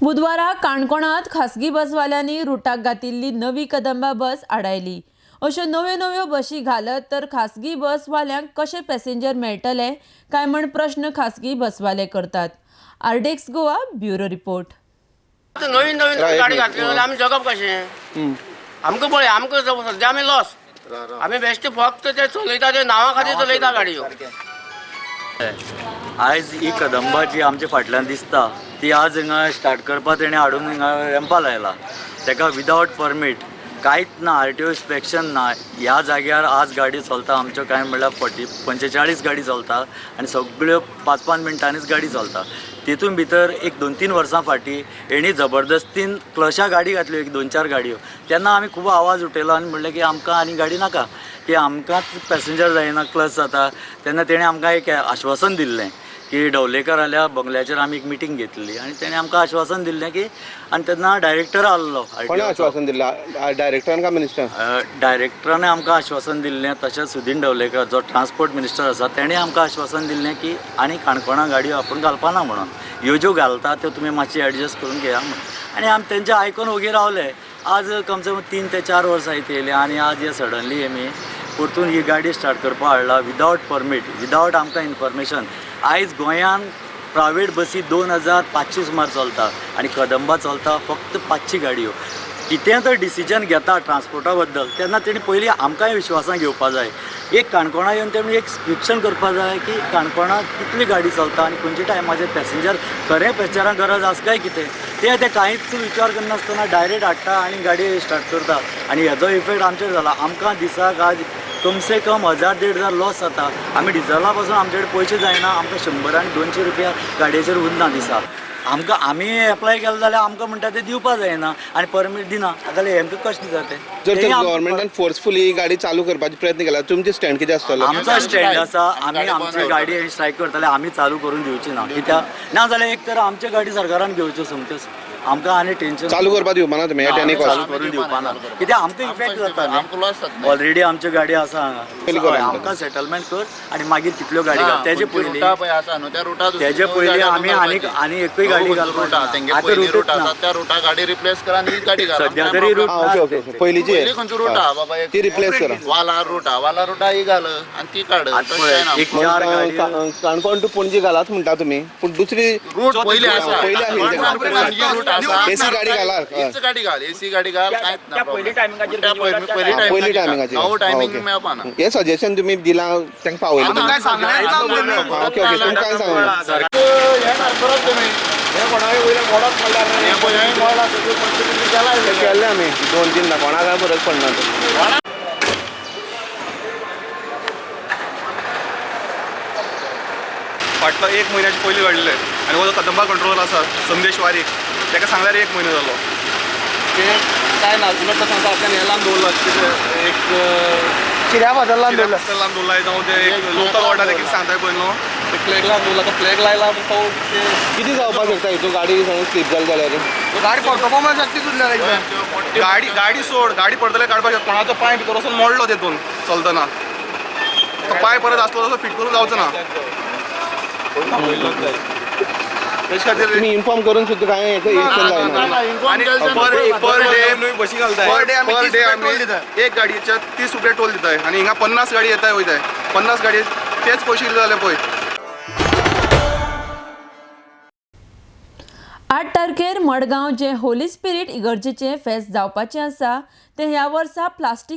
बुधवारा काणकोणांत खासगी बसवाल्यांनी रुटाक घातिल्ली नवी कदंबा बस आडायली. अश्यो नव्यो नव्यो बशी घालत तर खासगी बसवाल्यांक कशे पॅसेंजर मेळटले काय म्हण प्रश्न खासगी बसवाले करतात. आरडेक्स गोवा, ब्युरो रिपोर्ट. आतां नवीन नवीन गाडी घातली जाल्यार आमी जगप कशें? आमकां पळय, आमकां सद्या आमी लॉस. आमी बेश्टे फक्त ते चलयता, ते नांवा खातीर चलयता गाडयो. आयज ही कदंबा जी आमच्या फाटल्यान दिसता ती आज हिंगा स्टार्ट करपा तेणें हाडून हिंगा रॅम्पा लायला. तेका विदावट परमीट कांयच ना, आरटीओ इन्स्पेक्शन ना. ह्या जाग्यार आज गाडी चलता आमच्यो कांय म्हणल्यार 40 45 गाडी चलता आनी सगळ्यो 5-5 मिनटांनीच गाडी चलता. तितून भितर एक 2-3 वर्सां फाटीं हेणी जबरदस्तीन क्लशा गाडी घातल्यो, एक 2-4 गाडयो. तेन्ना आमी खूब आवाज उठयलो आनी म्हणलें की आमकां आनी गाडी नाका, की आमकांच पॅसेंजर जायना, क्लच जाता. तेन्ना तेणें आमकां एक आश्वासन दिल्लें की डवलेकराल्या बंगल्याचेर आमी एक मिटींग घेतली आनी तेणें आमकां आश्वासन दिल्लें की, आनी तेन्ना डायरेक्टर आहलो. कोणें आश्वासन दिल्लें? डायरेक्टरान काय मिनिस्टरान? डायरेक्टरान आमकां आश्वासन दिल्लें. तशेंच सुदीन डवलेकर जो ट्रान्सपोर्ट मिनिस्टर आसा तेणें आमकां आश्वासन दिल्लें की आनी काणकोणा गाडयो आपूण घालपाना म्हणून, ह्यो ज्यो घालता त्यो तुमी मातशी एडजस्ट करून घेया म्हणून. आनी आमी तेंचे आयकून ओगी रावले. आज कमसे कम 3 ते 4 वर्सां इथे येयली आनी आज हे सडनली आमी परतून ही गाडी स्टार्ट करपाक हाडला विदावट परमीट, विदावट आमकां इन्फॉर्मेशन. आयज गोंयान प्रायवेट बसी 2500 सुमार चलता आनी कदंबा चलता फक्त 500 गाडयो. कितें तर डिसिजन घेता ट्रान्सपोर्टा बद्दल तेन्ना तेणी पयलीं आमकांय विश्वासान घेवपा जाय. एक काणकोणा येवन तेणी एक इन्स्पेक्शन करपा जाय की काणकोणा कितली गाडी चलता आनी खंयच्या टायमाचेर पॅसेंजर, खरें पॅसेंजरांक गरज आसा काय कितें ते ते कांयच विचार करनासतना डायरेक्ट हाडटा आनी गाडी स्टार्ट करता. आनी हेजो इफेक्ट आमचेर जाला. आमकां दिसाक आज कमसे कम 1000-1500 लॉस जाता. आमी डिजला पासून आमचे कडेन पयशे जायना. आमकां 100 आनी 200 रुपया गाडयेचेर उरना दिसाक. आमकां आमी एप्लाय केलें जाल्यार आमकां म्हणटा ते दिवपा जायना आनी परमीट दिना जाल्यार हेंकां कशें दिता ते? जर तर गव्हर्मेंटान फोर्सफुली गाडी चालू करपाचे प्रयत्न केला, तुमचें स्टँड कितें आसतलो? आमचो स्टँड आसा, आमी आमची गाडी स्ट्रायक करतले, आमी चालू करून दिवची ना. कित्याक ना जाल्यार एक तर आमची गाडी सरकारान घेवच्यो सोमत्योच, आमकां आनी टेन्शन. चालू करपाक दिवपाना तुमी एट एनी कॉस्ट? चालू करून दिवपाना, कित्याक आमकां इफेक्ट जाता न्ही. ऑलरेडी आमच्यो गाडी आसा हांगा, आमकां सेटलमेंट कर आनी मागीर कितल्यो गाडी घाल. तेजे पयलीं तेजे पयलीं आमी आनी आनी एकूय गाडी घालपाक. आतां रूट आसा त्या रुटा गाडी रिप्लेस करा आनी गाडी घाल. सद्या तरी रूट ओके ओके, पयलींची खंयचो रूट आहा बाबा ती रिप्लेस करा. वाला रूट आहा, वाला रुटा ही घाल आनी ती काड. काणकोण टू पणजी घालात म्हणटा तुमी, पूण दुसरी रूट पयली आसा, पयली आशिल्ली एसी गाडी घाला, हीच गाडी घाल, एसी गाडी घाल, कांयच ना. पयली टायमिंगाचेर नवो टायमिंग मेळपा ना. हे सजेशन तुमी दिलां तांकां पावयलें? ओके ओके, तुमकां कांय सांगना. केल्लें आमी 2-3 ना, कोणाक काय फरक पडना. फाटलो 1 म्हयन्याचे पयलीं काडलें आनी हो जो कदंबा कंट्रोलर आसा संदेश वारीक, ताका सांगल्यार 1 म्हयनो जालो. ते काय ना तुला तो सांगता आपल्यान हें लावन दवरला कितें एक चिऱ्या फातर लावन दवरला, लावन दवरला जावं ते एक लोकल ऑर्डर कितें सांगता पळय न्हू, ते फ्लॅग लावन दवरला. तो फ्लॅग लायला तो कितें जावपाक शकता हितून गाडी स्लीप जाली जाल्यार? गाडी परतोवपाक शक्ती उरल्या गाडी, गाडी सोड, गाडी परतले काडपाक शकता. कोणाचो पांय भितर वचून मोडलो तेतून चलतना, तो पांय परत आसलो तसो फिट करून जावचो ना. तुम्ही इन्फॉर्म करून सुद्धा काय आनी पर डे आमी एक गाडयेच्या 30 रुपया टोल दिताय आनी हिंगा 50 गाडी येताय वयताय, 50 गाडये तेच पयशे कितले जाले पळय. 8 तारखेर मडगांव जे होली स्पिरीट इगर्जेचें फेस्त जावपाचें आसा तें ह्या वर्सा प्लास्टीक